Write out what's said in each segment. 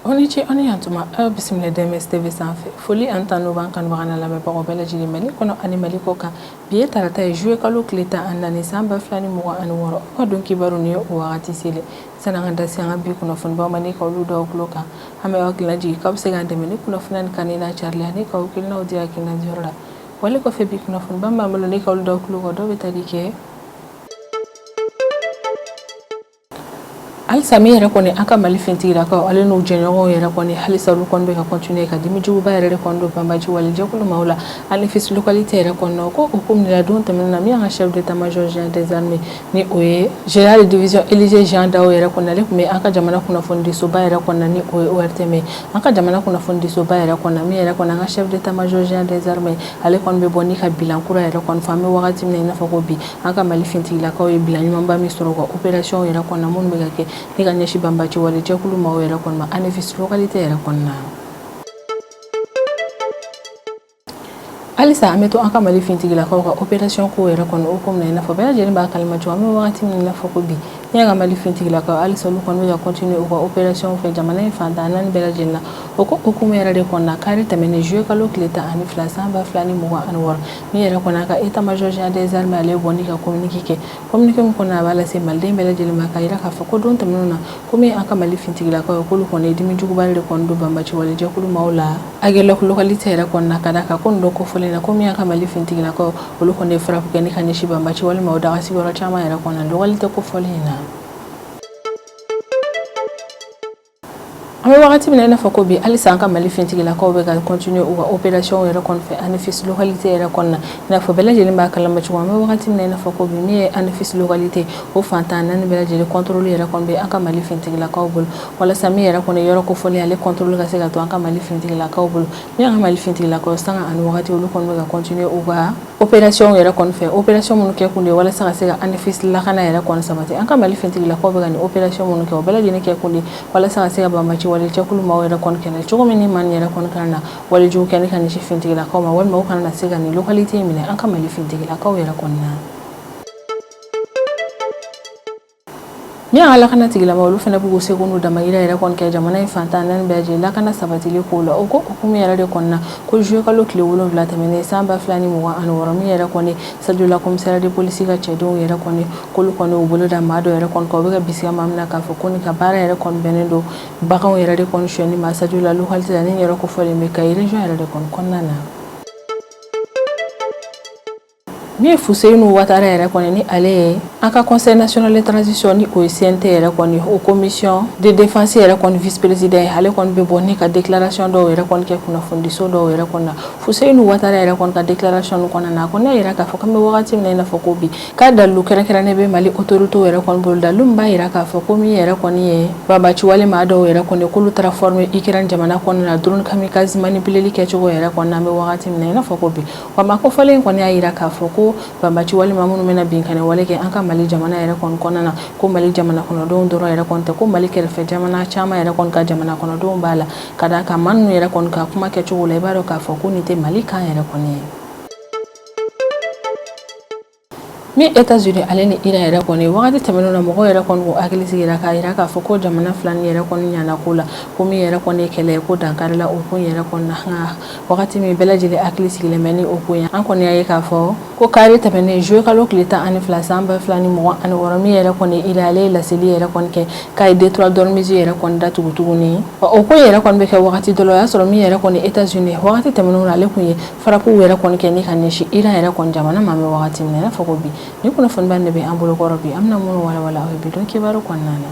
Aw ni ce, aw ni yantuma. Aw bisimila DMS TV sanfɛ. Foli ani tanu b'an kanubaga n'a lamɛnbagaw bɛɛ lajɛlen Mali kɔnɔ ani Mali kɔ kan. Bi ye tarata ye, juillet kalo tile 14, san 2026. Aw ka don kibaru ni ye o wagati selen. Sani an ka da se an ka bi kunnafonibaw ma ni ka olu d'aw tulo kan, an bɛ aw hakilina jigin k'aw bɛ se k'an dɛmɛ ni kunnafoniya nin kanuni n'a carili ani k'aw hakilinaw di hakilina diyɔrɔ la. Wale kɔfɛ, bi kunnafoniba min b'an bolo ni ka olu d'aw tulo kan, dɔw bɛ tali kɛ halisa min yɛrɛ kɔni an ka Mali finitigilakaw ale n'u jɛɲɔgɔnw yɛrɛ kɔni, halisa olu kɔni bɛ ka continuer ka dimi juguba yɛrɛ de kɔni don banbaji wale jɛkulu maaw la Anefis localité yɛrɛ kɔnɔ. Ko o ko min don tɛmɛnen na, min y'an ka chef d'état-major général des armées, ni o ye général de division Élisée Jean Dao yɛrɛ kɔni, ale tun bɛ an ka jamana kunnafonidisoba yɛrɛ kɔnɔ, ni o ye ORTM ye. An ka jamana kunnafonidisoba yɛrɛ kɔnɔ, min yɛrɛ kɔni an ka chef d'état-major général des armées, ale kɔni bɛ bɔ ni ka bilan kura yɛrɛ kɔni fɔ. An bɛ wagati min na i n'a fɔ ko bi, an ka Mali finitigilakaw ye bilan ɲumanba min sɔrɔ u ka opération yɛrɛ kɔnɔ minnu bɛ ka kɛ ni ka ɲɛsin banbaci wale jɛkulu maaw yɛrɛ kɔnɔ ma Anefis localité yɛrɛ kɔnɔna. Halisa an bɛ to an ka Mali finitigilakaw ka opération ko yɛrɛ kɔnɔ o ko min na, i n'a fɔ bɛɛ lajɛlen b'a kalama cogo, an bɛ wagati min na i n'a fɔ ko bi, n'i y'a ka Mali finitigilakaw, halisa olu kɔni bɛ ka continuer u ka opération fɛ jamana in fan 14 bɛɛ lajɛlen na. O ko hukumu yɛrɛ de kɔnɔna, kari tɛmɛnen, juillet kalo tile 12, san 2026, min yɛrɛ kɔni a ka état-major général des armées, ale bɔ ni ka communiqué kɛ. Communiqué min kɔnɔ, a b'a lase maliden bɛɛ lajɛlen ma k'a jira k'a fɔ ko don tɛmɛnenw na, ko min an ka Mali finitigilakaw ye, k'olu kɔni ye dimi juguba de kɔni don banbaci wale jɛkulu maaw la Aguelhok localité yɛrɛ kɔnɔna, ka d'a kan ko nin don kofɔlen na, ko min y'an ka Mali finitigilakaw, olu kɔni ye frappe kɛ ni ka ɲɛsin banbaci wale maaw daga sigiyɔrɔ caman yɛrɛ kɔnɔna localité kofɔlen in na. An bɛ wagati min na i n'a fɔ ko bi, halisa an ka Mali finitigilakaw bɛ ka continuer u ka opération yɛrɛ kɔni fɛ Anefis localité yɛrɛ kɔnɔna, i n'a fɔ bɛɛ lajɛlen b'a kalama cogo. An bɛ wagati min na i n'a fɔ ko bi, min ye Anefis localité, o fan 14 bɛɛ lajɛlen contrôle yɛrɛ kɔni bɛ an ka Mali finitigilakaw bolo, walasa min yɛrɛ kɔni yɔrɔ kofɔlen, ale contrôle ka se ka to an ka Mali finitigilakaw bolo. Min y'an ka Mali finitigilakaw, sanga ani wagati, olu kɔni bɛ ka continuer u ka opération yɛrɛ kɔni fɛ, opération minnu kɛ kun de ye walasa ka se ka Anefis lakana yɛrɛ kɔni sabati. An ka Mali finitigilakaw bɛ ka nin opération minnu kɛ, o bɛɛ lajɛlen kɛ kun de walasa ka se ka banbaci wale jɛkulu maaw yɛrɛ kɔni kɛlɛ cogo min ni maa yɛrɛ kɔni kana na walejugu kɛ ni ka ɲɛsin finitigilakaw ma, walima u kana na se ka nin localité in minɛ an ka Mali finitigilakaw yɛrɛ kɔni na. Min y'an ka lakana tigilama, olu fana b'u seko n'u damayira yɛrɛ kɔni kɛ jamana in fan 14 bɛɛ lajɛlen lakana sabatili ko la. O ko hukumu yɛrɛ de kɔnɔna, ko juillet kalo tile 7 tɛmɛnen, san 2026, min yɛrɛ kɔni Sadiola commissariat de police ka cɛdenw yɛrɛ kɔni, k'olu kɔni u bolo da maa dɔ yɛrɛ kɔni kan, u bɛ ka bisigiya maa min na k'a fɔ ko nin ka baara yɛrɛ kɔni bɛnnen don baganw yɛrɛ de kɔni sonyɛni ma Sadiola localité la, ni yɛrɛ kofɔlen bɛ Kayi région yɛrɛ de kɔni kɔnɔna na. Min ye Fuseyinu Watara yɛrɛ kɔni, ni ale ye an ka Conseil national de transition, ni o ye CNT yɛrɛ kɔni, o commission de défense yɛrɛ kɔni vice président ye, ale kɔni bɛ bɔ ni ka déclaration dɔw yɛrɛ kɔni kɛ kunnafonidiso dɔw yɛrɛ kɔni na. Fuseyinu Watara yɛrɛ kɔni ka déclaration kɔnɔna na, a kɔni y'a jira k'a fɔ k'an bɛ wagati min na i n'a fɔ ko bi, k'a dalilu kɛrɛnkɛrɛnnen bɛ Mali autorités yɛrɛ kɔni bolo, dalilu min b'a jira k'a fɔ ko min yɛrɛ kɔni ye banbaci wale maa dɔw yɛrɛ kɔni, k'olu taara former Ukraine jamana kɔnɔna na drone kamikaze manipuleli kɛcogo yɛrɛ kɔni na. An bɛ wagati min na i n'a fɔ ko bi, wa maa kofɔlen kɔni y'a jira k'a fɔ ko banbaci walima minnu bɛna binkanni wale kɛ an ka Mali jamana yɛrɛ kɔni kɔnɔna na, ko Mali jamana kɔnɔdenw dɔrɔn yɛrɛ kɔni tɛ, ko Mali kɛrɛfɛ jamana caman yɛrɛ kɔni ka jamana kɔnɔdenw b'a la, ka d'a kan maa ninnu yɛrɛ kɔni ka kuma kɛcogo la, i b'a dɔn k'a fɔ ko nin tɛ Mali kan yɛrɛ kɔni ye. Min États-Unis ale ni Iran yɛrɛ kɔni, wagati tɛmɛnenw na, mɔgɔw yɛrɛ kɔni k'u hakili sigira k'a jira k'a fɔ ko jamana fila nin yɛrɛ kɔni ɲana ko la, ko min yɛrɛ kɔni ye kɛlɛ ye, ko dankarila o ko yɛrɛ kɔni na. Nka wagati min bɛɛ lajɛlen hakili sigilen bɛ ni o ko ye, an kɔni y'a ye k'a fɔ ko kari tɛmɛnen, juillet kalo tile 12, san 2026, min yɛrɛ kɔni Iran, ale ye laseli yɛrɛ kɔni kɛ k'a ye détroit d'Ormuz yɛrɛ kɔni datugu tuguni. O ko yɛrɛ kɔni bɛ kɛ wagati dɔ la, o y'a sɔrɔ min yɛrɛ kɔni États-Unis, wagati tɛmɛnenw na, ale tun ye frappew yɛrɛ kɔni kɛ ni ka ɲɛsin Iran yɛrɛ kɔni jamana ma. An bɛ wagati min na i n'a fɔ ko bi, ni kunnafoniba de bɛ an bolo kɔrɔ bi, an bɛna minnu walawala aw ye bi don kibaru kɔnɔna na.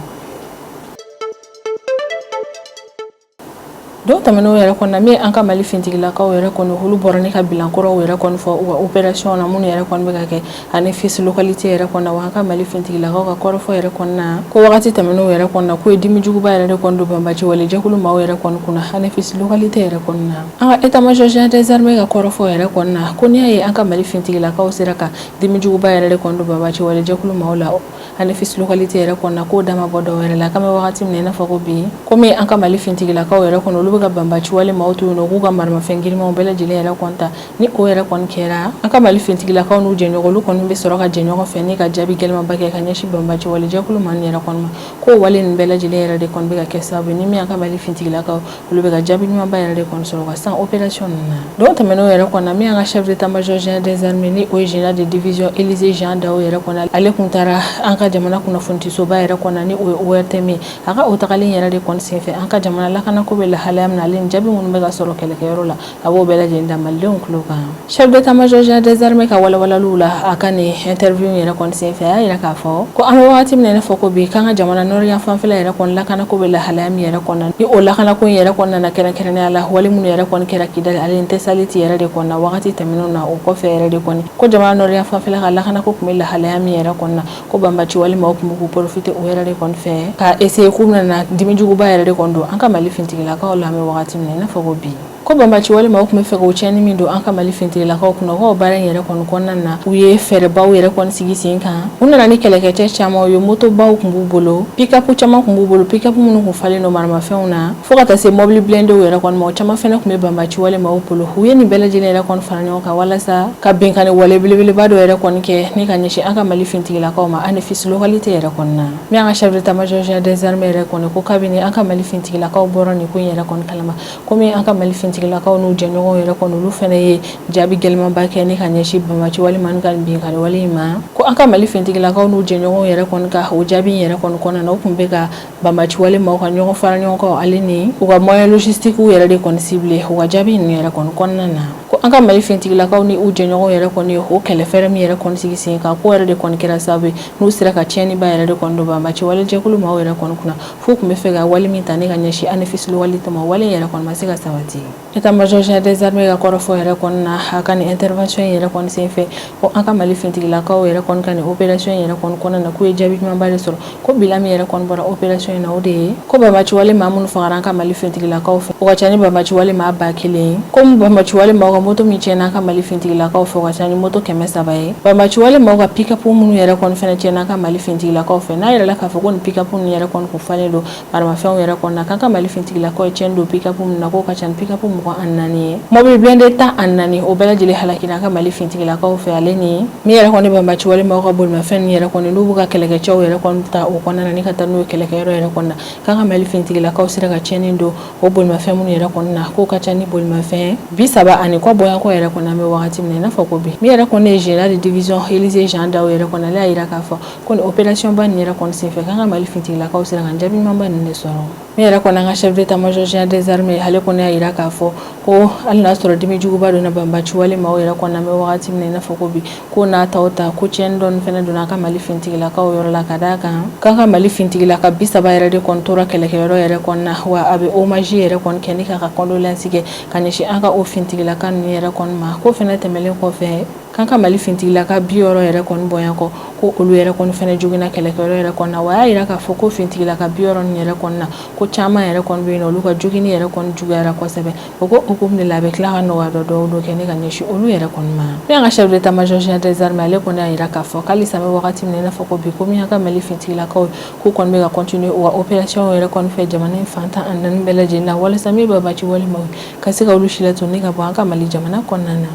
Don tɛmɛnenw yɛrɛ kɔnɔna, min an ka Mali finitigilakaw yɛrɛ kɔni, olu bɔra ni ka bilan kuraw yɛrɛ kɔni fɔ u ka opération na minnu yɛrɛ kɔni bɛ ka kɛ Anefis localité yɛrɛ kɔnɔna. Wa an ka Mali finitigilakaw ka kɔrɔfɔ yɛrɛ kɔnɔna, ko wagati tɛmɛnenw yɛrɛ kɔnɔna, k'u ye dimi juguba yɛrɛ de kɔni don banbaci wale jɛkulu maaw yɛrɛ kɔni kunna Anefis localité yɛrɛ kɔnɔna. An ka état-major général des armées ka kɔrɔfɔ yɛrɛ kɔnɔna, ko n'i y'a ye an ka Mali finitigilakaw sera ka dimi juguba yɛrɛ de kɔni don banbaci wale jɛkulu maaw la Anefis localité yɛrɛ kɔnɔna k'o da ma bɔ dɔw wɛrɛ la. K'an bɛ wagati min na i n'a fɔ ko bi, komi an ka Mali finitigilakaw yɛrɛ kɔni, olu bɛ ka banbaci wale maaw to yen nɔ, k'u ka maramafɛn girinmanw bɛɛ lajɛlen yɛrɛ kɔni ta. Ni o yɛrɛ kɔni kɛra, an ka Mali finitigilakaw n'u jɛɲɔgɔn, olu kɔni bɛ sɔrɔ ka jɛ ɲɔgɔn fɛ ni ka jaabi gɛlɛnmanba kɛ ka ɲɛsin banbaci wale jɛkulu maa yɛrɛ kɔni ma. Ko wale nin bɛɛ lajɛlen yɛrɛ de kɔni bɛ ka kɛ sababu ni min an ka Mali finitigilakaw, olu bɛ ka jaabi ɲumanba yɛrɛ de kɔni sɔrɔ ka san opération ninnu na. Don tɛmɛnenw yɛrɛ kɔnɔ, min an ka chef d'état-major général des armées, ni o ye général de division Élisée Jean Dao yɛrɛ kɔnɔ, ale kun taara an ka jamana kunnafonidisoba yɛrɛ kɔnɔ, ni o ye ORTM ye. A ka o tagalen yɛrɛ de kɔni senfɛ, an ka jamana lakanako bɛ lahalaya min na, ale ni jaabi minnu bɛ ka sɔrɔ kɛlɛkɛyɔrɔ la, a b'o bɛɛ lajɛlen da malidenw tulo kan. Chef d'état-major général des armées ka walawalaliw la a ka nin interview yɛrɛ kɔni senfɛ, a y'a yira k'a fɔ ko an bɛ wagati min na i n'a fɔ ko bi, k'an ka jamana nord yan fanfɛla yɛrɛ kɔni lakanako bɛ lahalaya min yɛrɛ kɔnɔ, ni o lakanako in yɛrɛ kɔni nana kɛrɛnkɛrɛnnenya la wale minnu yɛrɛ kɔni kɛra Kidali ale ni Tesaliti yɛrɛ de kɔnɔ na wagati tɛmɛnenw na, o kɔfɛ yɛrɛ de kɔni, ko jamana nord yan fanfɛla ka lakanako tun bɛ lahalaya min yɛrɛ kɔnɔ na, ko banbaci wale maaw tun bɛ k'u profiter o yɛrɛ de kɔni fɛ ka essayer k'u bɛna na dimijuguba yɛrɛ de kɔni don an ka Mali finitigilakaw la. An bɛ wagati min na i n'a fɔ ko bi, ko banbaci wale maaw tun bɛ fɛ k'o tiɲɛni min don an ka Mali finitigilakaw kunna, k'o baara in yɛrɛ kɔni kɔnɔna na, u ye fɛɛrɛbaw yɛrɛ kɔni sigi sen kan. U nana ni kɛlɛkɛcɛ caman ye, motobaw tun b'u bolo, pick-up caman tun b'u bolo, pick-up minnu tun falen don maramafɛnw na, fo ka taa se mobili blindéw yɛrɛ kɔni ma. O caman fana tun bɛ banbaci wale maaw bolo. U ye nin bɛɛ lajɛlen yɛrɛ kɔni fara ɲɔgɔn kan walasa ka binkanni wale belebeleba dɔ yɛrɛ kɔni kɛ ni ka ɲɛsin an ka Mali finitigilakaw ma Anefis localité yɛrɛ kɔnɔna na. Min an ka chef d'état-major général des armées yɛrɛ kɔni ko kabini an ka Mali finitigilakaw bɔra nin ko in yɛrɛ kɔni kalama, komi an ka Mali finitigilakaw n'u jɛɲɔgɔnw yɛrɛ kɔni, olu fana ye jaabi gɛlɛnmanba kɛ ni ka ɲɛsin banbaci wale maa ka binkanni wale in ma, ko an ka Mali finitigilakaw n'u jɛɲɔgɔnw yɛrɛ kɔni ka o jaabi in yɛrɛ kɔni kɔnɔna na, u tun bɛ ka banbaci wale maaw ka ɲɔgɔn fara ɲɔgɔn kan ale ni u ka moyen logistique yɛrɛ de kɔni ciblé u ka jaabi ninnu yɛrɛ kɔni kɔnɔna na. Ko an ka Mali finitigilakaw ni u jɛɲɔgɔnw yɛrɛ kɔni ye o kɛlɛ fɛɛrɛ min yɛrɛ kɔni sigi sen kan, k'o yɛrɛ de kɔni kɛra sababu ye n'u sera ka tiɲɛniba yɛrɛ de kɔni don banbaci wale jɛkulu maaw yɛrɛ kɔni kunna, f'u tun bɛ fɛ ka wale min ta ne ka ɲɛsin Anefis localité ma, wale yɛrɛ kɔni ma se ka sabati. État-major général des armées ka kɔrɔfɔ yɛrɛ kɔni na a ka nin intervention yɛrɛ kɔni senfɛ, ko an ka Mali finitigilakaw yɛrɛ kɔni ka nin opération yɛrɛ kɔni kɔnɔna na, k'u ye jaabi ɲumanba de sɔrɔ. Ko bilan min yɛrɛ kɔni bɔra opération in na, o de ye ko banbaci wale maa minnu fagara an ka Mali finitigilakaw fɛ, o ka ca ni banbaci wale maa 1000 ye. Ko banbaci wale maaw ka moto min tiɲɛna an ka Mali finitigilakaw fɛ, o ka ca ni moto 300 ye. Banbaci wale maaw ka pick-up minnu yɛrɛ kɔni fɛnɛ tiɲɛna an ka Mali finitigilakaw fɛ, n'a yɛrɛ la k'a fɔ ko nin pick-up ninnu yɛrɛ kɔni kun falen don maramafɛnw yɛrɛ kɔni na, k'an ka Mali finitigilakaw ye tiɲɛni don pick-up minnu na, k'o ka ca ni pick-up 24 ye. Mobili blindé 14, o bɛɛ lajɛlen halakira an ka Mali finitigilakaw fɛ, ale ni min yɛrɛ kɔni banbaci wale maaw ka bolimafɛn ninnu yɛrɛ kɔni, n'u b'u ka kɛlɛkɛcɛw yɛrɛ kɔni ta o kɔnɔna na ni ka taa n'u ye kɛlɛkɛyɔrɔ yɛrɛ kɔni na, k'an ka Mali finitigilakaw sera ka tiɲɛni don o bolimafɛn minnu yɛrɛ kɔni na, k'o ka ca ni bolimafɛn 30 ani kɔ bɔɲɔgɔn yɛrɛ kɔni. An bɛ wagati min na i n'a fɔ ko bi, min yɛrɛ kɔni ye général de division Élisée Jean Dao yɛrɛ kɔni, ale y'a yira k'a fɔ ko nin opération ba nin yɛrɛ kɔni senfɛ, k'an ka Mali finitigilakaw sera ka jaabi ɲumanba nin de sɔrɔ. Min yɛrɛ kɔni an ka chef d'état-major général des armées, ale kɔni y'a yira k'a fɔ ko hali n'a sɔrɔ dimi juguba donna banbaci wale maaw yɛrɛ kɔni, an bɛ wagati min na i n'a fɔ ko bi, ko n'a taw ta, ko tiɲɛni dɔɔni fɛnɛ donna an ka Mali finitigilakaw yɔrɔ la, ka d'a kan k'an ka Mali finitigilaka 30 yɛrɛ de kɔni tora kɛlɛkɛyɔrɔ yɛrɛ kɔni na. Wa a bɛ hommage yɛrɛ kɔni kɛ ni k'a ka condoléance kɛ ka ɲɛsin an ka o finitigilaka ninnu yɛrɛ kɔni ma. Ko fɛnɛ tɛmɛlen kɔfɛ, k'an ka Mali finitigilaka 60 yɛrɛ kɔni bɔɲɔgɔn kɔ, ko olu yɛrɛ kɔni fɛnɛ joginna kɛlɛkɛyɔrɔ yɛrɛ kɔni na. Wa a y'a yira k'a fɔ ko finitigilaka 60 ninnu yɛrɛ kɔni na, ko caman yɛrɛ kɔni bɛ yen nɔ, olu ka jogini yɛrɛ kɔni juguyara kosɛbɛ. O ko hukumu de la, a bɛ tila ka nɔgɔya dɔ dɔw dɔ kɛ ne ka ɲɛsin olu yɛrɛ kɔni ma. Min an ka chef d'état-major général des armées, ale kɔni y'a yira k'a fɔ k'halisa an bɛ wagati min na i n'a fɔ ko bi, komi an ka Mali finitigilakaw k'u kɔni bɛ ka continuer u ka opération yɛrɛ kɔni fɛ jamana in fan 14 bɛɛ lajɛlen na, walasa min banbaci wale maaw ka se ka olu si latunu ka bɔ an ka Mali jamana kɔnɔna na.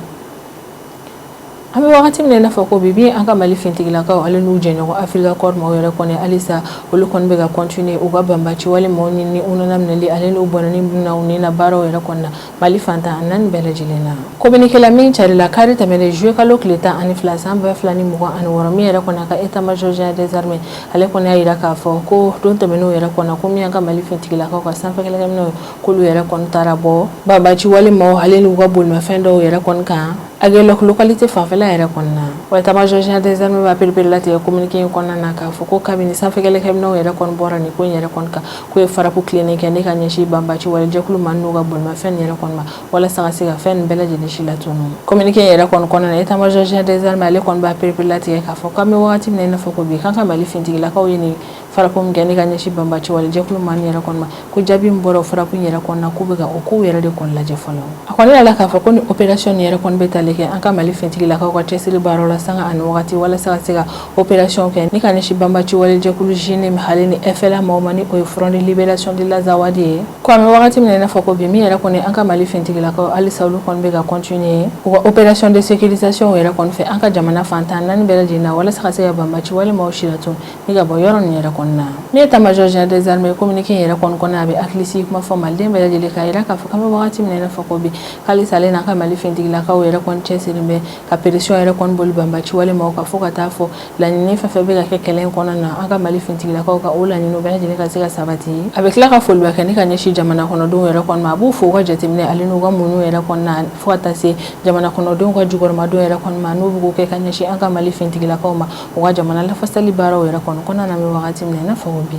An bɛ wagati min na i n'a fɔ ko bi, bi an ka Mali finitigilakaw ale n'u jɛɲɔgɔn Africa Corps maaw yɛrɛ kɔni, halisa olu kɔni bɛ ka continuer u ka banbaci wale maaw ɲini u nana minɛli ale n'u bɔnɛni na u ni na baaraw yɛrɛ kɔni na Mali fan 14 bɛɛ lajɛlen na. Communiqué la min carila kari tɛmɛnen juillet kalo tile 12 san 2026, min yɛrɛ kɔni a ka état-major général des armées, ale kɔni y'a yira k'a fɔ ko don tɛmɛnenw yɛrɛ kɔnɔ, ko min y'an ka Mali finitigilakaw ka sanfɛ kɛlɛkɛminɛnw, k'olu yɛrɛ kɔni taara bɔ banbaci wale maaw ale n'u ka bolimafɛn dɔw yɛrɛ kɔni kan Aguelhok localité fanfɛla yɛrɛ kɔnɔna na. Wa état-major général des armées b'a perepere latigɛ communiqué in kɔnɔna na k'a fɔ ko kabini sanfɛ kɛlɛkɛminɛnw yɛrɛ kɔni bɔra nin ko in yɛrɛ kɔni kan, k'u ye frappe tilennen kɛ ne ka ɲɛsin banbaci wale jɛkulu ma n'u ka bolimafɛn yɛrɛ kɔni ma, walasa ka se ka fɛn nin bɛɛ lajɛlen si latunu. Communiqué in yɛrɛ kɔni kɔnɔna na, état-major général des armées, ale kɔni b'a perepere latigɛ k'a fɔ k'an bɛ wagati min na i n'a fɔ ko bi, k'an ka Mali finitigilakaw ye nin frappe min kɛ ne ka ɲɛsin banbaci wale jɛkulu ma yɛrɛ kɔni ma, ko jaabi min bɔra o frappe in yɛrɛ kɔnɔna, k'u bɛ ka o kow yɛrɛ de kɔni lajɛ fɔlɔ. A kɔni y'a la k'a fɔ ko ni opération nin yɛrɛ kɔni bɛ tali tali kɛ an ka Mali finitigilakaw ka cɛsiri baaraw la sanga ani wagati walasa ka se ka opération kɛ ni ka ɲɛsin banbaci wale jɛkulu JNIM ale ni FLA maaw ma, ni o ye Front de Libération de l'Azawad ye. Ko an bɛ wagati min na i n'a fɔ ko bi, min yɛrɛ kɔni an ka Mali finitigilakaw, halisa olu kɔni bɛ ka continuer u ka opération de sécurisation yɛrɛ kɔni fɛ an ka jamana fan 14 bɛɛ lajɛlen na, walasa ka se ka banbaci wale maaw silatun ni ka bɔ yɔrɔ nin yɛrɛ kɔnɔna na. Min ye état-major général des armées, communiqué in yɛrɛ kɔni kɔnɔ, a bɛ hakilisigi kuma fɔ maliden bɛɛ lajɛlen k'a jira k'a fɔ k'an bɛ wagati min na i n'a fɔ ko bi, halisa ale n'an ka Mali finitigilakaw yɛrɛ kɔni cɛsiri bɛ ka pression yɛrɛ kɔni boli banbaci wale maaw kan, fo ka taa fɔ laɲini fɛn fɛn bɛ ka kɛ kɛlɛ in kɔnɔna na, an ka Mali finitigilakaw ka o laɲiniw bɛɛ lajɛlen ka se ka sabati. A bɛ tila ka foliba kɛ ni ka ɲɛsin jamana kɔnɔdenw yɛrɛ kɔni ma. A b'u fo u ka jateminɛ ale n'u ka muɲu yɛrɛ kɔnɔna, fo ka taa se jamana kɔnɔdenw ka jukɔrɔmadon yɛrɛ kɔni ma, n'u bɛ k'o kɛ ka ɲɛsin an ka Mali finitigilakaw ma u ka jamana lafasali baaraw yɛrɛ kɔni kɔnɔna na. An bɛ wagati min na i n'a fɔ ko bi,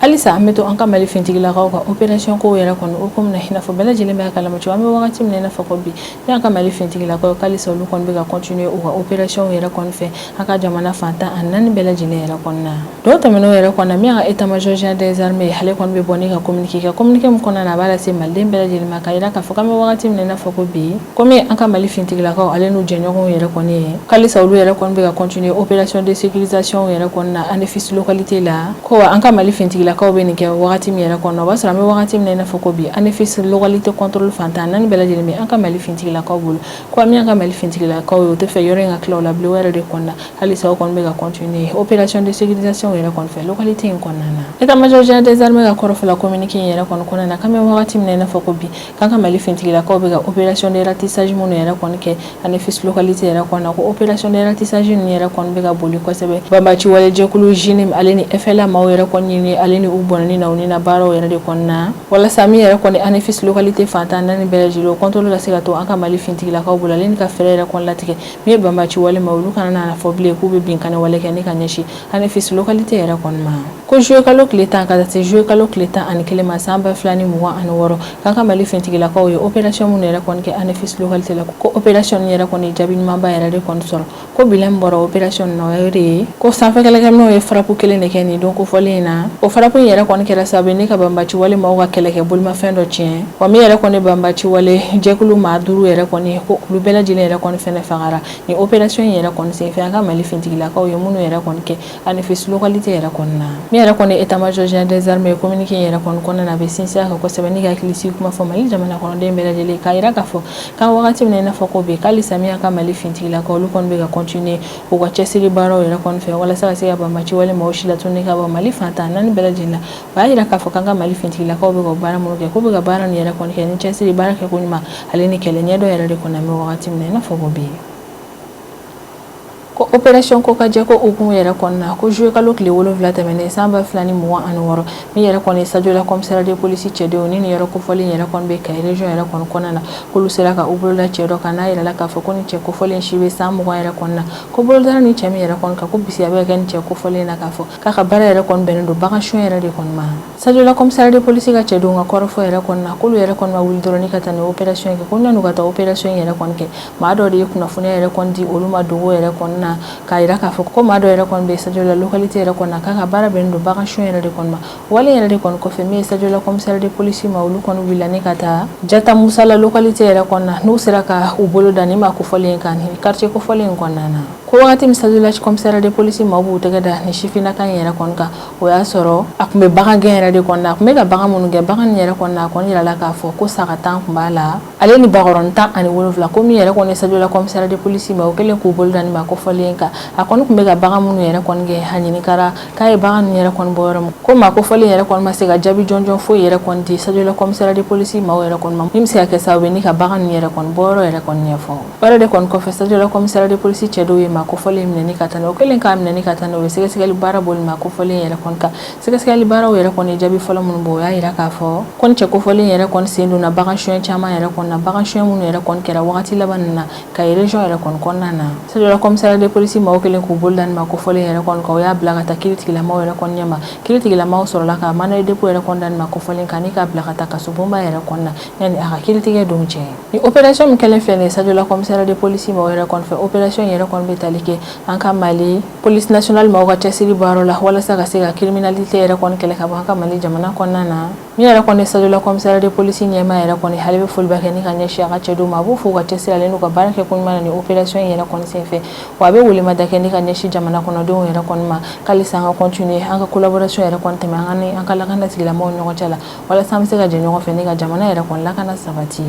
halisa an bɛ to an ka Mali finitigilakaw ka opération kow yɛrɛ kɔni hukumu na. I n'a fɔ bɛɛ lajɛlen b'a kalama cogo, an bɛ wagati min na i n'a fɔ ko bi, ni an ka Mali finitigilakaw, halisa olu kɔni bɛ ka continuer u ka opération yɛrɛ kɔni fɛ an ka jamana fan 14 bɛɛ lajɛlen yɛrɛ kɔnɔna na. Dɔw tɛmɛnenw yɛrɛ kɔnɔ, min y'an ka état-major général des armées, ale kɔni bɛ bɔ ni ka communiqué kɛ. Communiqué min kɔnɔna na, a b'a lase maliden bɛɛ lajɛlen ma k'a jira k'a fɔ k'an bɛ wagati min na i n'a fɔ ko bi, komi an ka Mali finitigilakaw ale n'u jɛɲɔgɔnw yɛrɛ kɔni ye, halisa olu yɛrɛ kɔni bɛ ka continuer opération de sécurisation yɛrɛ kɔni na Anefis localité la. Ko an ka Mali finitigilakaw bɛ nin kɛ wagati min yɛrɛ kɔnɔ, o b'a sɔrɔ an bɛ wagati min na i n'a fɔ ko bi, Anefis localité contrôle fan 14 bɛɛ lajɛlen bɛ an ka Mali finitigilakaw bolo. Ko min y'an ka Mali finitigilakaw ye, o tɛ fɛ yɔrɔ in ka tila o la bilen. O yɛrɛ de kɔnɔna, halisa o kɔni bɛ ka continuer opération de sécurisation yɛrɛ kɔni fɛ localité in kɔnɔna na. État-major général des armées ka kɔrɔfɔ la communiqué in yɛrɛ kɔni kɔnɔna na, k'an bɛ wagati min na i n'a fɔ ko bi, k'an ka Mali finitigilakaw bɛ ka opération de ratissage minnu yɛrɛ kɔni kɛ Anefis localité yɛrɛ kɔnɔna, ko opération de ratissage ninnu yɛrɛ kɔni bɛ ka boli kosɛbɛ banbaci wale jɛkulu JNIM ale ni FLA maaw yɛrɛ kɔni ɲini ale ni u bɔnɛni na u ni na baaraw yɛrɛ de kɔnɔna, walasa min yɛrɛ kɔni Anefis localité fan 14 bɛɛ lajɛlen, o contrôle ka se ka to an ka Mali finitigilakaw bolo, ale ni ka fɛɛrɛ yɛrɛ kɔni latigɛ min ye banbaci wale ma, olu kana na fɔ bilen k'u bɛ binkanni wale kɛ ni ka ɲɛsin Anefis localité yɛrɛ kɔni ma. Ko juillet kalo tile 10 ka taa se juillet kalo tile 11 ma san 2026, k'an ka Mali finitigilakaw ye opération minnu yɛrɛ kɔni kɛ Anefis localité la, ko opération yɛrɛ kɔni jaabi ɲumanba yɛrɛ de kɔni sɔrɔ. Ko bilan min bɔra opération na, o de ye ko sanfɛ kɛlɛkɛminɛnw ye frappe kelen de kɛ nin don kofɔlen in na. O frappe in yɛrɛ kɔni kɛra sababu ye ni ka banbaci wale maaw ka kɛlɛkɛ bolimafɛn dɔ tiɲɛ. Wa min yɛrɛ kɔni banbaci wale jɛkulu maa 5 yɛrɛ kɔni, ko olu bɛɛ lajɛlen yɛrɛ kɔni fɛnɛ fagara ni opération in yɛrɛ kɔni senfɛ, an ka Mali finitigilakaw ye minnu yɛrɛ kɔni kɛ Anefis localité yɛrɛ kɔni na. Min yɛrɛ kɔni état-major général des armées, communiqué in yɛrɛ kɔni kɔnɔna na, a bɛ sinsin a kan kosɛbɛ ni ka hakilisigi kuma fɔ Mali jamana kɔnɔden bɛɛ lajɛlen, k'a jira k'a fɔ k'an wagati min na i n'a fɔ ko bi, k'halisa min y'an ka Mali finitigilakaw, olu kɔni bɛ ka continuer u ka cɛsiri baaraw yɛrɛ kɔni fɛ walasa ka se ka banbaci wale maaw si latunu ka bɔ Mali fan 14 bɛɛ lajɛlen la. O y'a jira k'a fɔ k'an ka Mali finitigilakaw bɛ ka baara minnu kɛ, k'u bɛ ka baara nin yɛrɛ kɔni kɛ ni cɛsiri, baara kɛ ko ɲuman ale ni kɛlɛ ɲɛdɔn yɛrɛ de kɔni. An bɛ wagati min na i n'a fɔ ko bi, ko opération ko ka jɛ ko hukumu yɛrɛ kɔnɔna, ko juillet kalo tile 7 tɛmɛnen san 2026, min yɛrɛ kɔni Sadiola commissariat de police cɛdenw ni nin yɔrɔ kofɔlen yɛrɛ kɔni bɛ Kayi région yɛrɛ kɔni kɔnɔna na, k'olu sera ka u boloda cɛ dɔ kan, n'a yirala k'a fɔ ko ni cɛ kofɔlen si bɛ san 20 yɛrɛ kɔnɔna na. Ko bolodara ni cɛ min yɛrɛ kɔni kan, ko bisiya bɛ kɛ ni cɛ kofɔlen na k'a fɔ k'a ka baara yɛrɛ kɔni bɛnnen don bagan suɲɛ yɛrɛ de kɔni ma. Sadiola commissariat de police ka cɛdenw ka kɔrɔfɔ yɛrɛ kɔnɔna na, k'olu yɛrɛ kɔni ma wuli dɔrɔn ni ka taa ni opération kɛ, ko yan'u ka taa opération yɛrɛ kɔni kɛ, maa dɔ de ye kunnafoniya yɛrɛ kɔni di olu ma dogo yɛrɛ kɔnɔna na, k'a jira k'a fɔ ko maa dɔ yɛrɛ kɔni bɛ Sadiola localité yɛrɛ kɔnɔna na, k'a ka baara bɛnnen don bagan suɲɛ yɛrɛ de kɔni ma. Wale yɛrɛ de kɔni kɔfɛ, min ye Sadiola commissariat de police ma, olu kɔni wulila ni ka taa Jata Musala localité yɛrɛ kɔnɔna, n'u sera ka u bolo da ni maa kofɔlen kan ni quartier kofɔlen in kɔnɔna na. Ko wagati min Sadiola commissariat de police maaw b'u tɛgɛ da ni sifinnaka in yɛrɛ kɔni kan, o y'a sɔrɔ a tun bɛ bagan gɛn yɛrɛ de kɔnɔna. A tun bɛ ka bagan minnu gɛn, bagan in yɛrɛ kɔnɔna, a kɔni yirala k'a fɔ ko saga 10 tun b'a la ale ni bakɔrɔnin 17. Ko min yɛrɛ kɔni Sadiola commissariat de police ma, o kɛlen k'u bolo da ni maa kofɔlen kan, a kɔni tun bɛ ka bagan minnu yɛrɛ kɔni gɛn, a ɲininkara k'a ye bagan ninnu yɛrɛ kɔni bɔ yɔrɔ min. Ko maa kofɔlen yɛrɛ kɔni ma se ka jaabi jɔnjɔn foyi yɛrɛ kɔni di Sadiola commissariat de police maaw yɛrɛ kɔni ma, min bɛ se ka kɛ sababu ye ni ka bagan ninnu yɛrɛ kɔni bɔ yɔrɔ yɛrɛ kɔni ɲɛfɔ. O yɛrɛ de kɔni kɔfɛ, Sadiola commissariat de police cɛ dɔw ye maa kofɔlen minɛ ni ka taa n'o kɛlen k'a minɛ ni ka taa n'o ye, sɛgɛsɛgɛli baara boli maa kofɔlen yɛrɛ kɔni kan. Sɛgɛsɛgɛli baaraw yɛrɛ kɔni jaabi fɔlɔ minnu bɔ, o y'a jira k'a fɔ ko ni cɛ kofɔlen yɛrɛ kɔni sen donna bagan suɲɛ caman yɛrɛ kɔni na, bagan suɲɛ minnu yɛrɛ kɔni kɛra wagati laban ninnu na Kayi région yɛrɛ kɔni kɔnɔna na. Sadiola commissariat de police maaw kɛlen k'u bolo da ni maa kofɔlen yɛrɛ kɔni kan, o y'a bila ka taa kiiritigilamaw yɛrɛ kɔni ɲɛma. Kiiritigilamaw sɔrɔla ka mandat de dépôt yɛrɛ kɔni da ni maa kofɔlen kan ni k'a bila ka taa kasobonba yɛrɛ kɔnɔna yanni a ka kiiritigɛ don cɛ. Ni opération min kɛlen filɛ nin ye Sadiola commissariat de police maaw yɛrɛ kɔni fɛ, opération yɛrɛ kɔni bɛ tali tali kɛ an ka Mali police nationale maaw ka cɛsiri baaraw la walasa ka se ka criminalité yɛrɛ kɔni kɛlɛ ka bɔ an ka Mali jamana kɔnɔna na. Min yɛrɛ kɔni Sadula commissariat de police ɲɛmaa yɛrɛ kɔni, ale bɛ foliba kɛ ni ka ɲɛsin a ka cɛdenw ma. A b'u fo u ka cɛsiri ale n'u ka baara kɛ koɲuman na ni opération in yɛrɛ kɔni senfɛ. Wa a bɛ welemada kɛ ni ka ɲɛsin jamana kɔnɔdenw yɛrɛ kɔni ma, k'alisa an ka continuer an ka collaboration yɛrɛ kɔni tɛmɛ an ni an ka lakana tigilamɔgɔw ɲɔgɔn cɛ la, walasa an bɛ se ka jɛ ɲɔgɔn fɛ ni ka jamana yɛrɛ kɔni lakana sabati.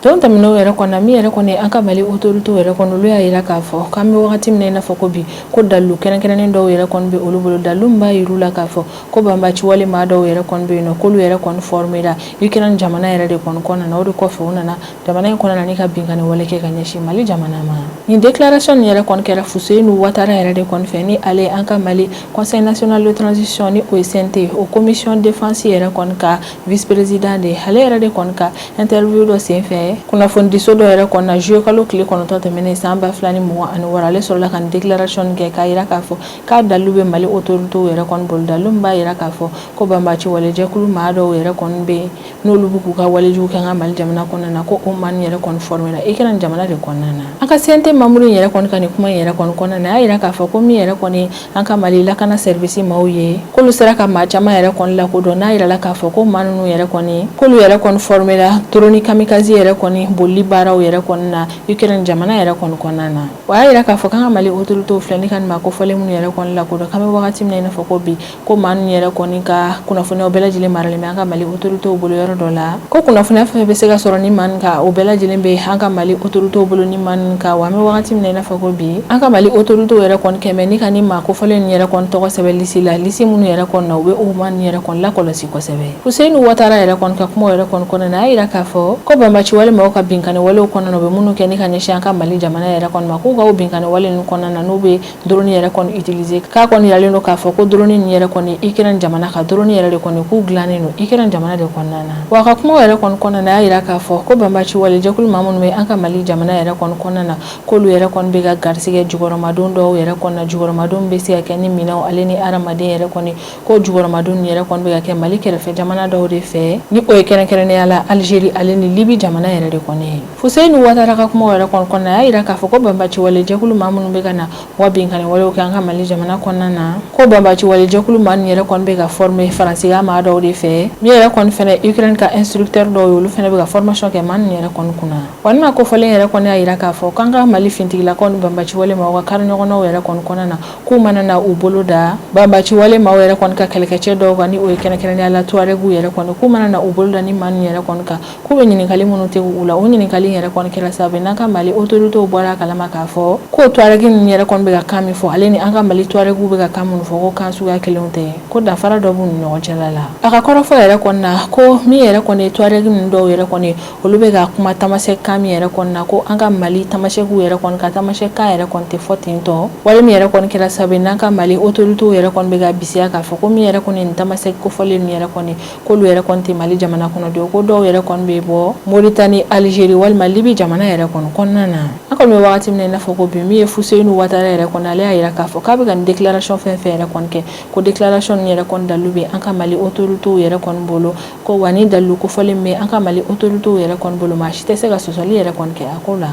Don tɛmɛnenw yɛrɛ kɔnɔ, min yɛrɛ kɔni an ka Mali autorités yɛrɛ kɔni, olu y'a jira k'a fɔ k'an bɛ wagati min na i n'a fɔ ko bi, ko dalilu kɛrɛnkɛrɛnnen dɔw yɛrɛ kɔni bɛ olu bolo, dalilu min b'a jira la k'a fɔ ko banbaci wale maa dɔw yɛrɛ kɔni bɛ yen nɔ, k'olu yɛrɛ kɔni formé la Ukraine jamana yɛrɛ de kɔni kɔnɔna na. O de kɔfɛ, u nana jamana in kɔnɔna na ni ka binkanni wale kɛ ka ɲɛsin Mali jamana ma. Nin déclaration nin yɛrɛ kɔni kɛra Fuseyinu Watara yɛrɛ de kɔni fɛ, ni ale an ka Mali Conseil national de transition, ni o ye CNT, o commission défense yɛrɛ kɔni ka vice président de ye. Ale yɛrɛ de kɔni ka interview dɔ senfɛ kunnafonidiso dɔ yɛrɛ kɔnɔna na juillet kalo tile 9 tɛmɛnen san 2026, ale sɔrɔla ka nin déclaration kɛ k'a jira k'a fɔ k'a dalilu bɛ Mali autorités yɛrɛ kɔni bolo, dalilu min b'a jira k'a fɔ ko banbaci walejɛkulu maa dɔw yɛrɛ kɔni bɛ yen, n'olu bɛ k'u ka walejugu kɛ an ka Mali jamana kɔnɔna na, ko o maa nin yɛrɛ kɔni formé la Ukraine jamana de kɔnɔna na. An ka CNT membre in yɛrɛ kɔni ka nin kuma in yɛrɛ kɔni kɔnɔna na, a y'a jira k'a fɔ ko min yɛrɛ kɔni an ka Mali lakana service maaw ye, k'olu sera ka maa caman yɛrɛ kɔni lakodɔn, n'a yirala k'a fɔ ko maa ninnu yɛrɛ kɔni, k'olu yɛrɛ kɔni formé la drone kamikaze yɛrɛ kɔni bolili baaraw yɛrɛ kɔni na Ukraine jamana yɛrɛ kɔni kɔnɔna na. O y'a yira k'a fɔ k'an ka Mali autorités filɛ ni ka nin maa kofɔlen minnu yɛrɛ kɔni lakodɔn, k'an bɛ wagati min na i n'a fɔ ko bi, ko maa ninnu yɛrɛ kɔni ka kunnafoniyaw bɛɛ lajɛlen maralen bɛ an ka Mali autorités bolo yɔrɔ dɔ la, ko kunnafoniya fɛn fɛn bɛ se ka sɔrɔ ni maa nin kan, o bɛɛ lajɛlen bɛ an ka Mali autorités bolo ni maa nin kan. Wa an bɛ wagati min na i n'a fɔ ko bi, an ka Mali autorités yɛrɛ kɔni kɛmɛ ni ka ni maa kofɔlen nin yɛrɛ kɔni tɔgɔ sɛbɛn lisi la, lisi minnu yɛrɛ kɔni na, u bɛ o maa nin yɛrɛ kɔni lakɔlɔsi kosɛbɛ. Fuseyinu Watara yɛrɛ kɔni ka kuma yɛrɛ kɔni kɔnɔna na, a y'a yira k'a fɔ ko banbaci wale maaw ka binkanni walew kɔnɔna na, u bɛ minnu kɛ ni ka ɲɛsin an ka Mali jamana yɛrɛ kɔni ma, k'u ka o binkanni wale ninnu kɔnɔna na, n'u bɛ drone yɛrɛ kɔni utiliser, k'a kɔni yiralen don k'a fɔ ko drone nin yɛrɛ kɔni, Ukraine jamana ka drone yɛrɛ de kɔni, k'u dilannen don Ukraine jamana de kɔnɔna na. Wa a ka kuma yɛrɛ kɔni kɔnɔna na, a y'a yira k'a fɔ ko banbaci wale jɛkulu maa minnu bɛ an ka Mali jamana yɛrɛ kɔni kɔnɔna na, k'olu yɛrɛ kɔni bɛ ka garisigɛ jukɔrɔmadon dɔw yɛrɛ kɔni na, jukɔrɔmadon bɛ se ka kɛ ni minɛnw ale ni hadamaden yɛrɛ kɔni, ko jukɔrɔmadon yɛrɛ kɔni bɛ ka kɛ Mali kɛrɛfɛ jamana dɔw de fɛ, ni o ye kɛrɛnkɛrɛnnenya la Algérie ale ni Libi jamana yɛrɛ de kɔni ye. Fuseyinu Watara ka kuma yɛrɛ kɔni kɔnɔna, a y'a yira k'a fɔ ko banbaci wale jɛkulu maa minnu bɛ ka na wa binkanni walew kɛ an ka Mali jamana kɔnɔna na, ko banbaci wale jɛkulu maa ninnu yɛrɛ kɔni bɛ ka former Faransi ka maa dɔw de fɛ, min yɛrɛ kɔni fɛnɛ Ukraine ka instructeur dɔw ye, olu fɛnɛ bɛ ka formation kɛ maa ninnu yɛrɛ kɔni kunna. Wa ni maa kofɔlen yɛrɛ kɔni y'a yira k'a fɔ k'an ka Mali fintigilakaw ni banbaci wale maaw ka kari ɲɔgɔnnaw yɛrɛ kɔni kɔnɔna na, k'u mana na u bolo da banbaci wale maaw yɛrɛ kɔni ka kɛlɛkɛcɛ dɔw kan, ni o ye kɛrɛnkɛrɛnnenya la Tuaregu yɛrɛ kɔni, k'u mana na u bolo da ni maa ninnu yɛrɛ kɔni kan, k'u bɛ ɲininkali minnu tɛ u la, o ɲininkali yɛrɛ kɔni kɛra sababu n'an ka Mali autorités bɔra a kalama k'a fɔ ko Tuareg ninnu yɛrɛ kɔni bɛ ka kan min fɔ, ale ni an ka Mali Tuaregu bɛ ka kan minnu fɔ, ko kan suguya kelenw tɛ, ko danfara dɔ b'u ni ɲɔgɔn cɛla la. A ka kɔrɔfɔ yɛrɛ kɔni na, ko min yɛrɛ kɔni ye Tuareg ninnu dɔw yɛrɛ kɔni, olu bɛ ka kuma tamasɛki kan min yɛrɛ kɔni na, ko an ka Mali tamasɛkiw yɛrɛ kɔni ka tamasɛki kan yɛrɛ kɔni tɛ fɔ ten tɔ. Wale min yɛrɛ kɔni kɛra sababu n'an ka Mali autorités yɛrɛ kɔni bɛ ka bisiya k'a fɔ ko min yɛrɛ kɔni nin tamasɛki kofɔlen ninnu yɛrɛ kɔni, k'olu yɛrɛ kɔni tɛ Mali jamana kɔnɔdenw, ko dɔw yɛrɛ kɔni bɛ bɔ Moritani, Algérie walima Libi jamana yɛrɛ kɔni kɔnɔna na. An kɔni bɛ wagati min na i n'a fɔ ko bi, min ye Fuseyinu Watara yɛrɛ kɔni, ale y'a yira k'a fɔ k'a bɛ ka nin déclaration fɛn fɛn yɛrɛ kɔni kɛ, ko déclaration nin yɛrɛ kɔni dalilu bɛ an ka Mali autorités yɛrɛ kɔni bolo, ko wa ni dalilu kofɔlen bɛ an ka Mali autorités yɛrɛ kɔni bolo, maa si tɛ se ka sɔsɔli yɛrɛ kɔni kɛ a ko la.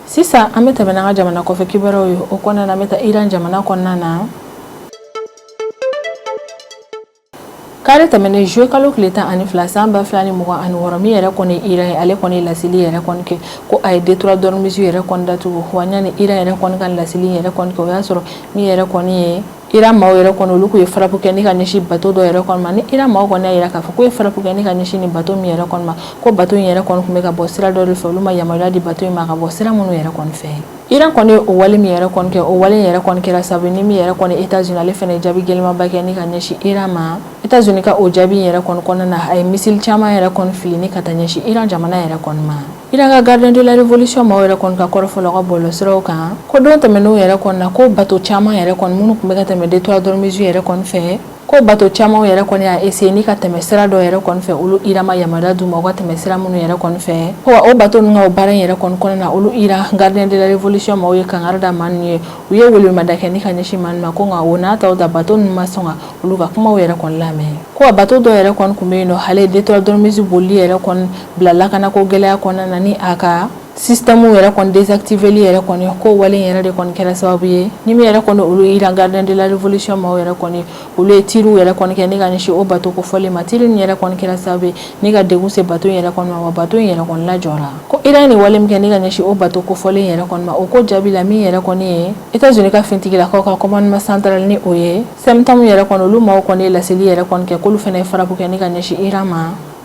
Sisan an bɛ tɛmɛ n'an ka jamana kɔfɛ kibaruyaw ye. O kɔnɔna na, an bɛ taa Iran jamana kɔnɔna na. Kari tɛmɛnen juillet kalo tile 12 san 2026, min yɛrɛ kɔni Iran ye, ale kɔni laseli yɛrɛ kɔni kɛ ko a ye détroit d'Ormuz yɛrɛ kɔni datugu. Wa ɲani Iran yɛrɛ kɔni ka laseli yɛrɛ kɔni kɛ, o y'a sɔrɔ min yɛrɛ kɔni ye Iran maaw yɛrɛ kɔni, olu k'u ye frappe kɛ ni ka ɲɛsin bateau dɔ yɛrɛ kɔni ma. Ni Iran maaw kɔni y'a yira k'a fɔ k'u ye frappe kɛ ni ka ɲɛsin nin bateau min yɛrɛ kɔni ma, ko bateau in yɛrɛ kɔni tun bɛ ka bɔ sira dɔ de fɛ, olu ma yamaruya di bateau in ma ka bɔ sira minnu yɛrɛ kɔni fɛ. Iran kɔni o wale min yɛrɛ kɔni kɛ, o wale yɛrɛ kɔni kɛra sababu ni min yɛrɛ kɔni États-Unis, ale fana jaabi gɛlɛnmanba kɛ ni ka ɲɛsin Iran ma. États-Unis ka o jaabi yɛrɛ kɔni kɔnɔna na, a ye missile caman yɛrɛ kɔni fili ni ka taa ɲɛsin Iran jamana yɛrɛ kɔni ma. Iran ka gardien de la révolution maaw yɛrɛ kɔni ka kɔrɔfɔ la u ka bɔlɔlɔsiraw kan, ko don tɛmɛnenw yɛrɛ kɔni na, ko bateau caman yɛrɛ kɔni minnu tun bɛ ka tɛmɛ détroit d'Ormuz yɛrɛ kɔni fɛ, ko bateau caman yɛrɛ kɔni y'a essayer ni ka tɛmɛ sira dɔ yɛrɛ kɔni fɛ, olu Iran ma yamaruya d'u ma u ka tɛmɛ sira minnu yɛrɛ kɔni fɛ. Ko o bateau ninnu ka o baara in yɛrɛ kɔni kɔnɔna na, olu Iran gardien de la révolution maaw ye kangari da maa ninnu ye, u ye welemada kɛ ni ka ɲɛsin maa ninnu ma, ko nka o n'a taw ta, bateau ninnu ma sɔn ka olu ka kumaw yɛrɛ kɔni lamɛn. Ko a bateau dɔ yɛrɛ kɔni tun bɛ yen nɔ, ale détroit d'Ormuz boli yɛrɛ kɔni bila lakanako gɛlɛya kɔnɔna na, ni a ka Système yɛrɛ kɔni désactiveli yɛrɛ kɔni ko wale yɛrɛ de kɔni kɛra sababu ye ni min yɛrɛ kɔni olu Iran gardien de la révolution maaw yɛrɛ kɔni olu ye tiriw yɛrɛ kɔni kɛ ni ka ɲɛsin o bato kofɔlen ma. Tiri nin yɛrɛ kɔni kɛra sababu ye ni ka degun se bato in yɛrɛ kɔni ma, wa bato in yɛrɛ kɔni lajɔra. Ko Iran ye nin wale min kɛ ni ka ɲɛsin o bato kofɔlen yɛrɛ kɔni ma, o ko jaabi la, min yɛrɛ kɔni ye États-Unis ka finitigilakaw ka commandement central ni o ye CENTCOM yɛrɛ kɔni, olu maaw kɔni ye laseli yɛrɛ kɔni kɛ k'olu fana ye frappe kɛ ni ka ɲɛsin Iran ma.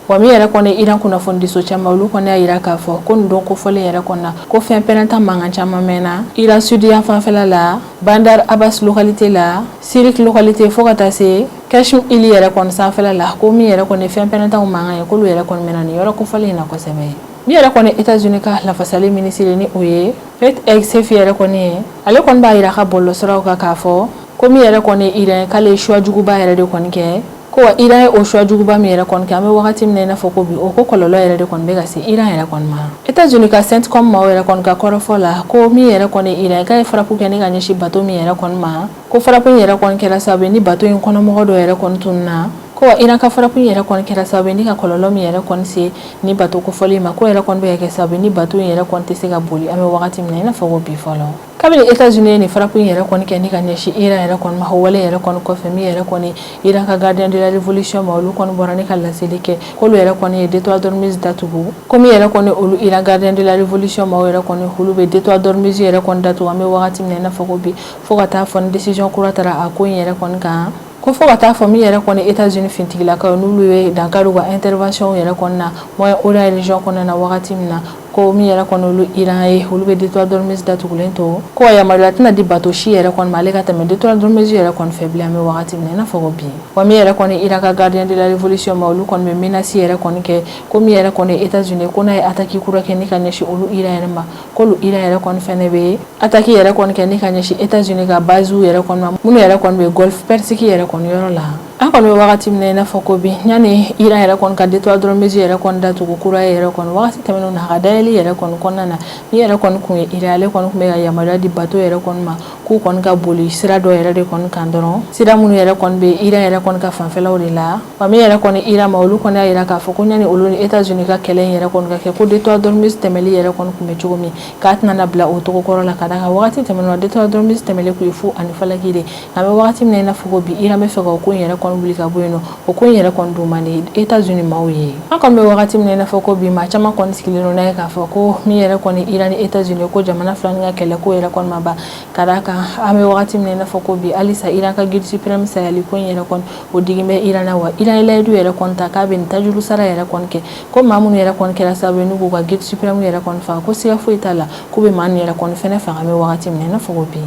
Wa min yɛrɛ kɔni Iran kunnafonidiso caman, olu kɔni y'a jira k'a fɔ ko nin don kofɔlen yɛrɛ kɔni na, ko fɛn pɛrɛnta mankan caman mɛnna Iran sud yan fanfɛla la, Bandar Abbas localité la, Sirik localité, fo ka taa se Qeshm île yɛrɛ kɔni sanfɛla la. Ko min yɛrɛ kɔni fɛn pɛrɛntaw mankan ye, k'olu yɛrɛ kɔni mɛnna nin yɔrɔ kofɔlen in na kosɛbɛ. Min yɛrɛ kɔni États-Unis ka lafasali minisiri ni o ye Pete Hegseth yɛrɛ kɔni ye, ale kɔni b'a jira a ka bɔlɔlɔsiraw kan k'a fɔ ko min yɛrɛ kɔni Iran, k'ale ye choix juguba yɛrɛ de kɔni kɛ. Ko wa Iran ye o choix juguba min yɛrɛ kɔni kɛ, an bɛ wagati min na i n'a fɔ ko bi, o ko kɔlɔlɔ yɛrɛ de kɔni bɛ ka se Iran yɛrɛ kɔni ma. États-Unis ka CENTCOM maaw yɛrɛ kɔni ka kɔrɔfɔ la, ko min yɛrɛ kɔni Iran k'a ye frappe kɛ ni ka ɲɛsin bato min yɛrɛ kɔni ma, ko frappe in yɛrɛ kɔni kɛra sababu ye ni bato in kɔnɔmɔgɔ dɔ yɛrɛ kɔni tununna. Ko wa Iran ka frappe in yɛrɛ kɔni kɛra sababu ye ni ka kɔlɔlɔ min yɛrɛ kɔni se ni bato kofɔlen ma, ko yɛrɛ kɔni bɛ ka kɛ sababu ye ni bato in yɛrɛ kɔni tɛ se ka boli an bɛ wagati min na i n'a fɔ ko bi fɔlɔ. Kabini États-Unis ye nin frappe in yɛrɛ kɔni kɛ ni ka ɲɛsin Iran yɛrɛ kɔni ma, o wale yɛrɛ kɔni kɔfɛ, min yɛrɛ kɔni Iran ka gardien de la révolution ma, olu kɔni bɔra ni ka laseli kɛ k'olu yɛrɛ kɔni ye détroit d'Ormuz datugu. Ko min yɛrɛ kɔni olu Iran gardien de la révolution maaw yɛrɛ kɔni, olu bɛ détroit d'Ormuz yɛrɛ kɔni datugu an bɛ wagati min na i n'a fɔ ko bi, fo ka taa fɔ ni décision kura taara a ko in yɛrɛ kɔni kan. Ko fo ka taa fɔ min yɛrɛ kɔni États-Unis finitigilakaw, n'olu ye dankari u ka intervention yɛrɛ kɔni na Moyen-Orient région kɔnɔna na wagati min na, ko min yɛrɛ kɔni olu Iran ye, olu bɛ détroit d'Ormuz datugulen to. Ko yamaruya tɛna di bato si yɛrɛ kɔni ma ale ka tɛmɛ détroit d'Ormuz yɛrɛ kɔni fɛ bilen an bɛ wagati min na i n'a fɔ ko bi. Wa min yɛrɛ kɔni Iran ka gardien de la révolution ma, olu kɔni bɛ menace yɛrɛ kɔni kɛ ko min yɛrɛ kɔni États-Unis, ko n'a ye attaque kura kɛ ni ka ɲɛsin olu Iran yɛrɛ ma, k'olu Iran yɛrɛ kɔni fɛnɛ bɛ attaque yɛrɛ kɔni kɛ ni ka ɲɛsin États-Unis ka base yɛrɛ kɔni ma, minnu yɛrɛ kɔni bɛ Golfe Persique yɛrɛ kɔni yɔrɔ la. An kɔni bɛ wagati min na i n'a fɔ ko bi, yanni Iran yɛrɛ kɔni ka détroit d'Ormuz yɛrɛ kɔni datugu kura yɛrɛ kɔni, wagati tɛmɛnenw na, a ka dayɛlɛli yɛrɛ kɔni kɔnɔna na, min yɛrɛ kɔni kun ye Iran, ale kɔni tun bɛ ka yamaruya di bato yɛrɛ kɔni ma k'u kɔni ka boli sira dɔ yɛrɛ de kɔni kan dɔrɔn, sira minnu yɛrɛ kɔni bɛ Iran yɛrɛ kɔni ka fanfɛlaw de la. Wa min yɛrɛ kɔni Iran ma, olu kɔni y'a jira k'a fɔ ko yanni olu ni États-Unis ka kɛlɛ in yɛrɛ kɔni ka kɛ, ko détroit d'Ormuz tɛmɛli yɛrɛ kɔni tun bɛ cogo min, k'a tɛna na bila o cogo kɔrɔ la, ka d'a kan wagati tɛmɛnen na, détroit d'Ormuz tɛmɛli kun ye fu ani falaki de. An bɛ wagati min na i n'a fɔ ko bi, Iran bɛ fɛ ka o ko in yɛrɛ kɔni wuli ka bɔ yen nɔ, o ko in yɛrɛ kɔni dun man di États-Unis maaw ye. An kɔni bɛ wagati min na i n'a fɔ ko bi, maa caman kɔni sigilen don n'a ye k'a fɔ ko min yɛrɛ kɔni Iran ni États-Unis, ko jamana fila ka kɛlɛ ko yɛrɛ kɔni ma ban, ka d'a kan an bɛ wagati min na i n'a fɔ ko bi, halisa Iran ka guide suprême sayali ko in yɛrɛ kɔni, o digi bɛ Iran na. Wa Iran ye layidu yɛrɛ kɔni ta k'a bɛ nin tajuru sara yɛrɛ kɔni kɛ, ko maa minnu yɛrɛ kɔni kɛra sababu ye n'u k'u ka guide suprême yɛrɛ kɔni faga, ko siga foyi t'a la k'u bɛ maa ninnu yɛrɛ kɔni fɛnɛ faga an bɛ wagati min na i n'a fɔ ko bi.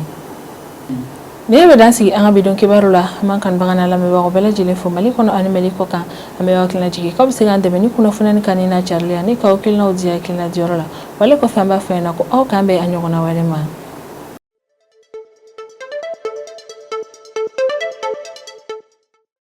Nin bɛ dan sigi an ka bi don kibaru la. An b'an kanubaga n'a lamɛnbagaw bɛɛ lajɛlen fo Mali kɔnɔ ani Mali kɔ kan. An bɛ aw hakilina jigin k'aw bɛ se k'an dɛmɛ ni kunnafoniya kan n'a carili ani k'aw hakilinaw di hakilina diyɔrɔ la. Wale kɔfɛ, an b'a fɔ ɲɛna ko aw k'an bɛn a ɲɔgɔnna wɛrɛ ma.